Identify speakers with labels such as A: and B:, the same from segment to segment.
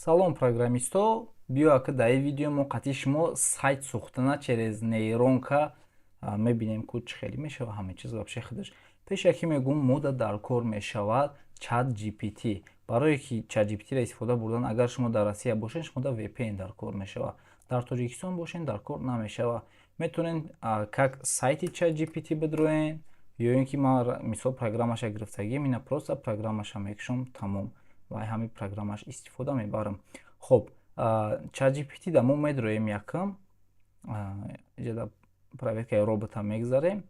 A: Салом, программистҳо! Биё, ака, дар ин видео мо қатъи шумо сайт сохтана через нейронка мебинем, ку чӣ хеле мешава ҳама чиз вообще худаш. Пешакӣ мегӯм, мода дар кор мешавад Чат GPT. Барое ки Чат GPT-ро истифода бурдан, агар шумо дар Россия бошед, шумо VPN дар кор мешавад. Дар Тоҷикистон бошед, дар кор намешавад. Метавонед как сайти Чат GPT бидроен ё ин ки ман, мисол, программаша гирифтагим, ина просто программаша мекушам, тамом, ва ҳамин программаш истифода мебарам. Хоб, ChatGPT да мо медроем якам, иҷода проверкаи робота мегзарем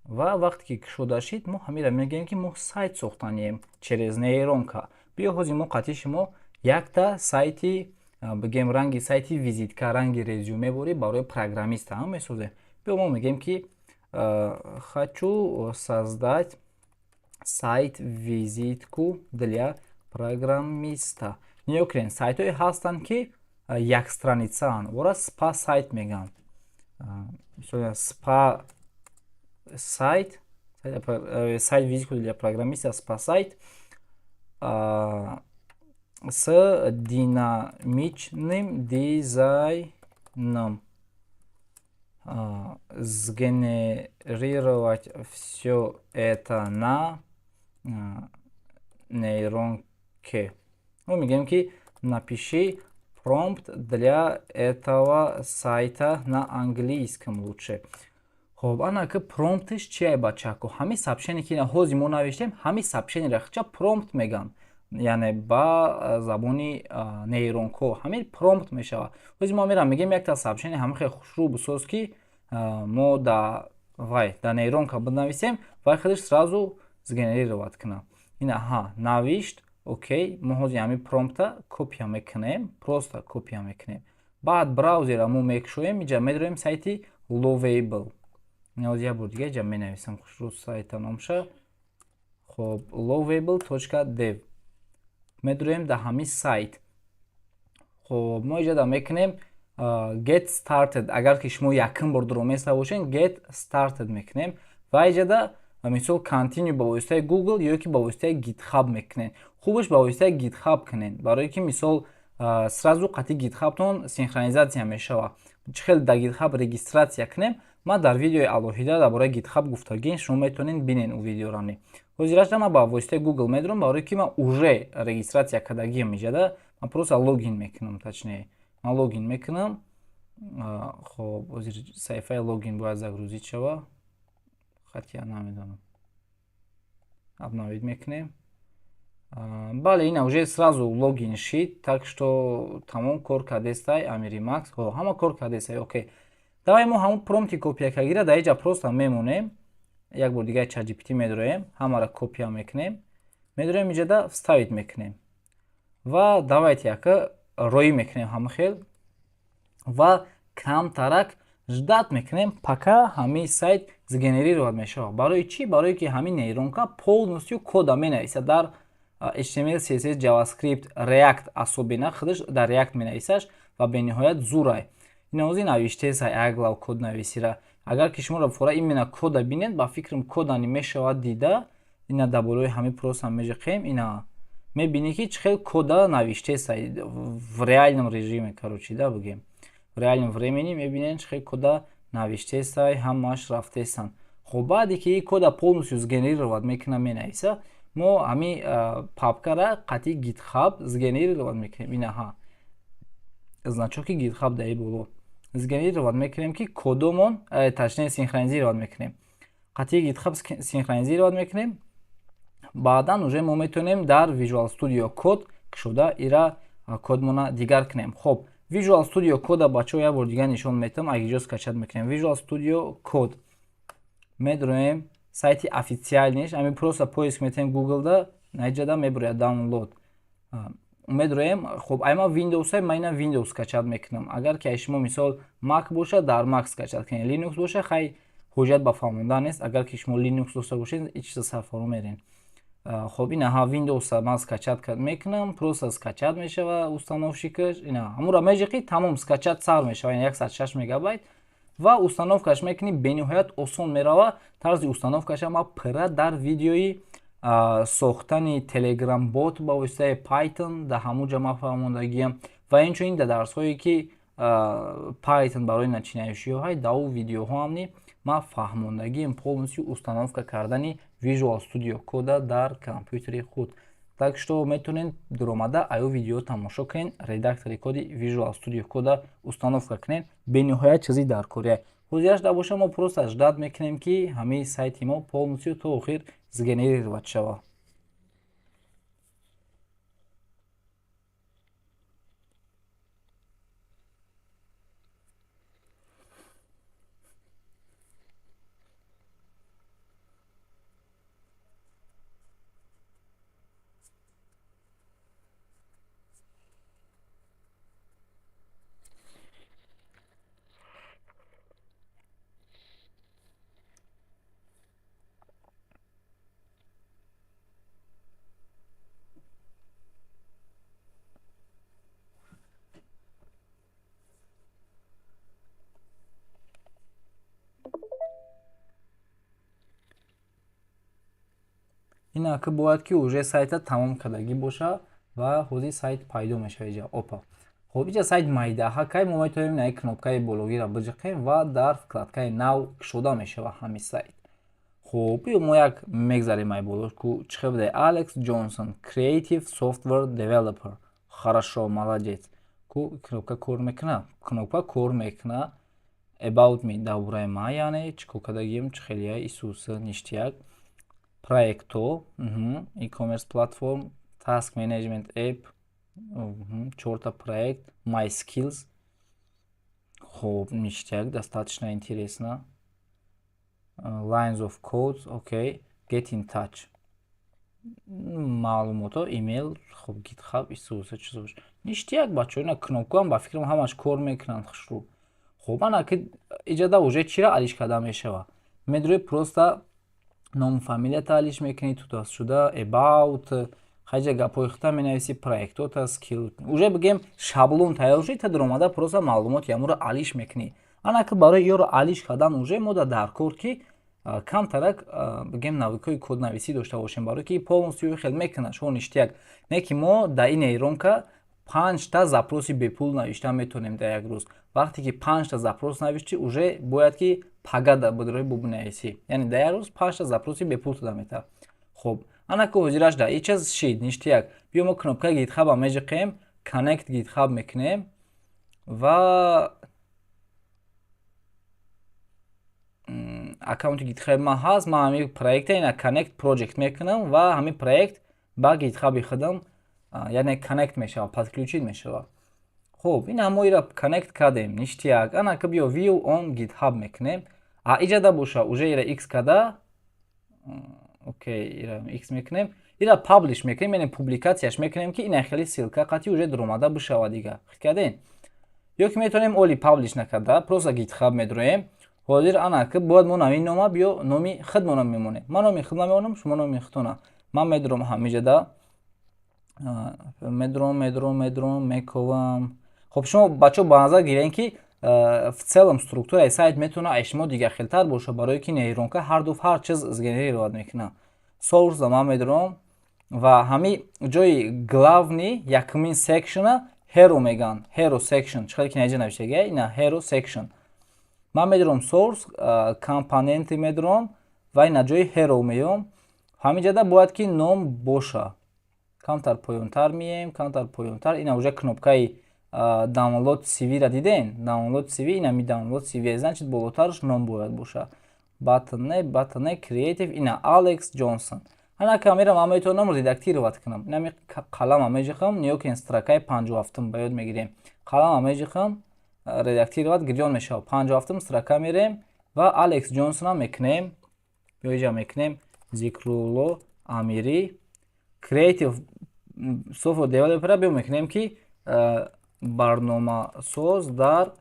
A: ва вақте ки кушода шид, мо ҳамира мегӯем, ки мо сайт сохтанием через нейронка. Биё, ҳозир мо қатъи шумо якта сайти, бигем, ранги сайти визитка, ранги резюме борӣ барои программиста ҳам месозем. Биё, мо мегӯем, ки хочу создать сайт визитку для программиста. Нигоҳ кунед, сайтҳое ҳастанд, ки як страницаанд, ора спа сайт мегӯянд. Спа сайт, сайт визитку для программиста, спа сайт с динамичным дизайном, сгенерировать все это на нейронке. Мо мегӯем, ки напиши промпт для этого сайта на английском лучше. Хоб, ана ки промптш чия, бачако? Ҳамин сообщение, ки ҳозир мо навиштем, ҳамин сообщениеро хича промпт мегӯянд, яъне ба забони нейронко ҳамин промпт мешавад. Ҳозир мо мерам, мегӯем, якта сообщение ҳамин хеле хушрӯ бисоз, ки мо да вай да нейронка бинависем, вай худаш сразу сгенерировать кунад. Ина ҳа, навишт. Окей, мо ҳозир ҳамин промпта копия мекунем, просто копия мекунем. Баъд браузера мо мекушоем, иҷа медроем сайти Lovable. Ҳозир як бор дига иҷа менависам хушрӯ сайта номша. Хоб, lovable.dev медроем дар ҳамин сайт. Хоб, мо иҷа мекунем get started. Агар ки шумо якум бор дуроместа бошед, get started мекунем ва иҷада, мисол, continue ба воситаи Google ё ки ба воситаи GitHub мекунед. Хубаш ба воситаи GitHub кунед, барое ки, мисол, сразу қатъи GitHubтон синхронизатсия мешавад. Чӣ хел дар GitHub регистрация кунем, ман дар видеои алоҳида дар бораи GitHub гуфтагӣ, шумо метавонед бинед ӯ видеорани. Ҳозирашда ман ба воситаи Google медурам, барое ки ман уже регистрация кардагиам. Иҷада ман просто логин мекунам, точнее, ман логин мекунам. Хоб, ҳозир саҳифаи логин бояд загрузить шава, хатия намедонам, обновить мекунем. Бале, ина уже сразу логин шид, так что тамом, кор кардестай. Амири Макс ҳама кор кардестай. Окей, давай мо ҳамун промпти копия кагира дар иҷа просто мемонем. Як бор дига ChatGPT медроем, ҳамаро копия мекунем, медроем, иҷада вставить мекунем ва давайте яка роӣ мекунем ҳама хел ва камтарак ждать мекунем, пока ҳамин сайт сгенерировать мешавад. Барои чӣ? Барое ки ҳамин нейронка полностью кода менависад дар HTML, CSS, JavaScript, React, особенно худаш дар React менависаш ва бениҳоят зурай. Инози навиштесай аглав код нависира. Агар ки шуморо фора именно кода бинед, ба фикрам, кодани мешавад дида. Ина дар болои ҳамин просто межиқем, ина мебинӣ, ки чӣ хел кода навиштесай в реальном режиме, короче, да, бигем, в реальном времени мебинед, чӣ хел кода навиштесай, ҳамааш рафтесанд. Хоб, баъде ки кода полностью сгенерировать мекуна, менависа, мо ҳамин папкара қатъи GitHub сгенерировать мекунем. Инаҳа, значоки GitHub дар боло. Сгенерировать мекунем, ки кодомон, точнее, синхронизировать мекунем, қатъи GitHub синхронизировать мекунем. Баъдан уже мо метавонем дар Visual Studio Code кушода ира кодмона дигар кунем. Хоб, Visual Studio Code, бачаҳо, як бор дигар нишон метавам, агиҷо скачать мекунем. Visual Studio Code медроем сайти официальныйш, ами просто поиск метавем Google-да, наиҷада меброяд, download медроем. Хоб, ай ма Windows, ма ина Windows скачать мекунам. Агар ки ай шумо, мисол, Mac бошад, дар Mac скачать кунед, Linux боша, хай, ҳуҷҷат ба фаҳмондан нест. Агар ки шумо Linux дошта бошед, ҳеҷ чиза сарфаро мерен. Хоб, ина Windows ман скачать мекунам, просто скачать мешава, установщикаш ина ҳамура межиқи, тамом, скачать сар мешава, 106 мегабайт ва установкаш мекунӣ, бениҳоят осон мерава. Тарзи установкаша ма пурра дар видеои Сохтани Telegram бот ба воситаи Python, дар ҳамун ҷа ман фаҳмондагиам ва инчунин дар дарсҳое, ки Python барои начинающий ҳо, дар ӯ видеоҳо ҳам ни ман фаҳмондагиам полностью установка кардани Visual Studio Code дар компютери худ. Так что метавонед дуромада аю видео тамошо кунед, редактори коди Visual Studio Code установка кунед. Бениҳоят чизи даркория. Ҳозираш да боша, мо просто ждать мекунем, ки ҳамаи сайти мо полностью то охир сгенерировать шавад. Инаки бояд ки уже сайта тамом кардагӣ боша ва ҳозир сайт пайдо мешава иҷа. Опа, хоб, иҷа сайт майдаҳакай. Мо метавонем на кнопкаи бологиро биҷиқем ва дар вкладкаи нав кушода мешава ҳамин сайт. Хуб, биё, мо як мегзарем ай боло ку чӣ хел буде. Алекс Ҷонсон, creative software developer. Хорошо, молодец. Ку кнопка кор мекуна? Кнопка кор мекуна. About me, дар бораи ман, яъне чӣ кор кардагием, чӣ хелия исуса, ништяк. Проекто, e-commerce platform, task management app, чорта проект, my skills. Хуб, ништяк, достаточно интересно. Lines of code, okay, get in touch, маълумотҳо, email, хуб, GitHub, исуса, чизош, ништяк. Бачаҳо, ина кнопкаам ба фикрам ҳамаш кор мекунанд хушрӯ. Хуб, ана ки иҷада уже чира алиш карда мешава? Медрои, просто ному фамилията алиш мекунӣ, туда-сюда, about, хайҷа гапҳои хута менависӣ, проектота, skill. Уже бигем, шаблон тайёр шуд, та даромада просто маълумоти ҳамуро алиш мекунӣ. Ана ки барои ёро алиш кардан уже мо дар кор ки камтарак, бигем, навыкҳои коднависӣ дошта бошем, барое ки полностью хел мекунад шумо, ништяк. Не ки мо дар ин нейронка панҷта запроси бепул навишта метавонем дар як рӯз. Вақте ки панҷта запрос навиштӣ, уже бояд ки пагада бидрои бубинависӣ, яъне дар як рӯз панҷта запроси бепул дода метавад. Хуб, ана ки ҳозираш да и чиз шид, ништяк. Биё, мо кнопкаи GitHub меҷиқем, connect GitHub мекунем ва аккаунти GitHub ман ҳаст. Ман ҳамин проекта ина connect project мекунам ва ҳамин проект ба GitHuби худам, яъне connect мешавад, подключить мешавад. Хуб, ин ҳамо ира connect кардем, ништяк. Ана ки биё, view on GitHub мекунем. А иҷада боша, уже ира x када, окей, ира x мекунем, ира publish мекунем, яъне публикатсияш мекунем, ки ина хеле ссылка қати уже дуромада бишавад дига. Хит кардем? Ё ки метавонем оли publish накарда, просто GitHub медроем. Ҳозир ана ки бояд мо навин нома, биё, номи худмона мемонем. Ман номи худма мемонам, шумо номи худтона. Ман медурам ҳамиҷада, медурам, медурам, медурам, мековам. Хоб, шумо, бачаҳо, ба назар гирем, ки в целом структураи сайт метавона аз шумо дигархелтар боша, барое ки нейронка ҳар ду ҳар чиз сгенерировать мекунад. Source ман медурам ва ҳами ҷои главный, якумин section а hero меган, hero section. Чӣ хеле ки наиҷа навиштага, ина hero section. Ман медурам source, компоненты медурам ва ина ҷои hero меём. Ҳамин бояд ки ном боша. Камтар поёнтар мием, камтар поёнтар, ина уже кнопкаи download CV ра диден? Download CV, ина ми download CV, значит, болотарш ном бояд боша. Button не, button не, creative, ина Алекс Ҷонсон. Ана камера ман метавонам редактировать кунам. Инами қалама меҷиқам, ниё ки строкаи 57-м ба ёд мегирем. Қалама меҷиқам, редактировать гирён мешавад. 57-м строка мерем ва Алекс Ҷонсона мекунем, биёиҷа мекунем Зикрулло Амирӣ, creative software developer. Биё, мекунем ки барномасоз дар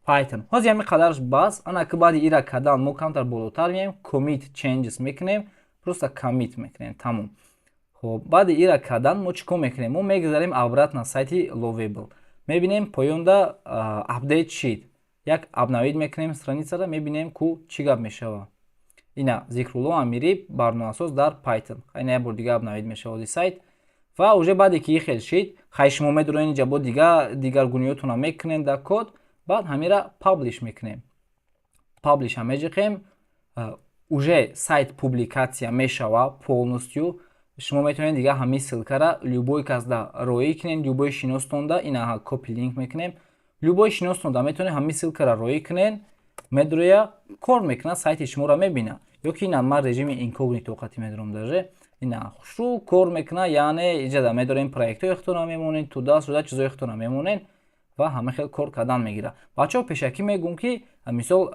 A: Python. Ҳозир ҳамин қадарш бас. Ана ки баъди ира кардан мо камтар болотар меем, commit changes мекунем, просто commit мекунем, тамом. Хоб, баъди ира кардан мо чӣ кор мекунем? Мо мегузарем обратно сайти Lovable, мебинем, поёнда update шид. Як обновить мекунем страницара, мебинем ку чӣ гап мешавад. Ина, Зикрулло Амирӣ, барномасоз дар Python. Ина, як бор дига обновить мешавад сайт ва уже баъде ки хел шид, хай, шумо медонед, инҷа бо дига дигаргуниётона мекунем дар код, баъд ҳамира publish мекунем. Publish ҳам меҷиқем, уже сайт публикация мешава полностью. Шумо метавонед дига ҳамин ссылка ра любой касда роӣ кунед, любой шиностонда. Ина, copy link мекунем, любой шиностонда метавонед ҳамин ссылка ра роӣ кунед, медроя, кор мекунад, сайти шуморо мебинад. Ё ки ина, ман режими инкогнито қати медорам даже. Ина, хушрӯ кор мекунад, яъне иҷада медорем, проектҳои худтона мемонед, туда-сюда чизои худтона мемонед ва ҳама хел кор кардан мегирад. Бачаҳо, пешакӣ мегӯм, ки мисол,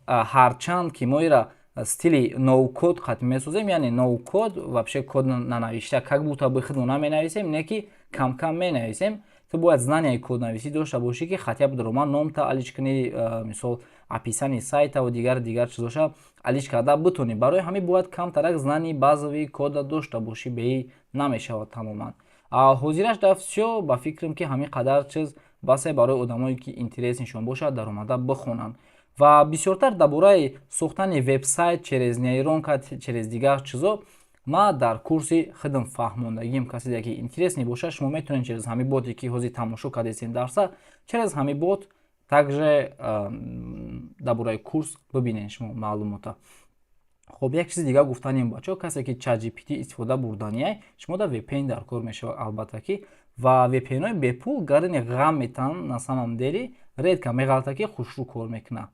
A: ҳарчанд ки мо ира стили no-code қат месозем, яъне no-code, вообще код нанавишта, как будто бы худмо наменависем, не ки камкам менависем. Ту бояд знания и коднависӣ дошта бошӣ, ки хотя бы дарома номта алиш кунӣ, мисол, описание сайта ва дигар дигар чизоша алиш карда битонӣ. Барои ҳамин бояд камтарак знания базовый кода дошта бошӣ, беи намешавад тамоман. Ҳозираш да всё, ба фикрам, ки ҳамин қадар чиз басе барои одамое, ки интерес нишон бошад, даромада бихонанд. Ва бисёртар дар бораи сохтани вебсайт через нейронка, через дигар чизо ма дар курси худам фаҳмондагим. Касе ки интересный бошад, шумо метавонед через ҳамин боте, ки ҳозир тамошо кардесен дарса, через ҳамин бот также дар бораи курс бибинед шумо маълумота. Хоб, як чизи дигар гуфтанем, бачаҳо: касе ки ChatGPT истифода бурданияй, шумо дар VPN дар кор мешавад, албатта ки. Ва VPN-ҳои бепул гарини ғам метаҳанд, на самом деле редко меғалта, ки хушрӯ кор мекунад.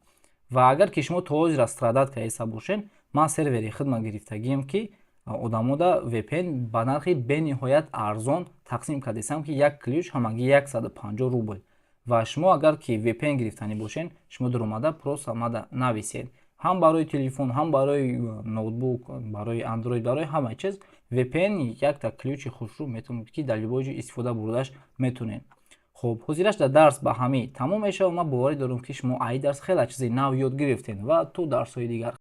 A: Ва агар ки шумо то ҳозира страдать кардеса бошед, ман сервери хидмат гирифтагием, ки одамода VPN ба нархи бениҳоят арзон тақсим кардесам, ки як ключ ҳамагӣ 150 рубл. Ва шумо агар ки VPN гирифтанӣ бошед, шумо дуромада просто мада нависед. Ҳам барои телефон, ҳам барои ноутбук, барои Android, барои ҳама чиз VPN якта ключи хушрӯ метавонед, ки дар любой ҷо истифода бурдаш метавонед. Хуб, ҳозираш дар дарс ба ҳамин тамом мешавад. Ман боварӣ дорам, ки шумо аи дарс хеле чизи нав ёд гирифтед ва то дарсҳои дигар.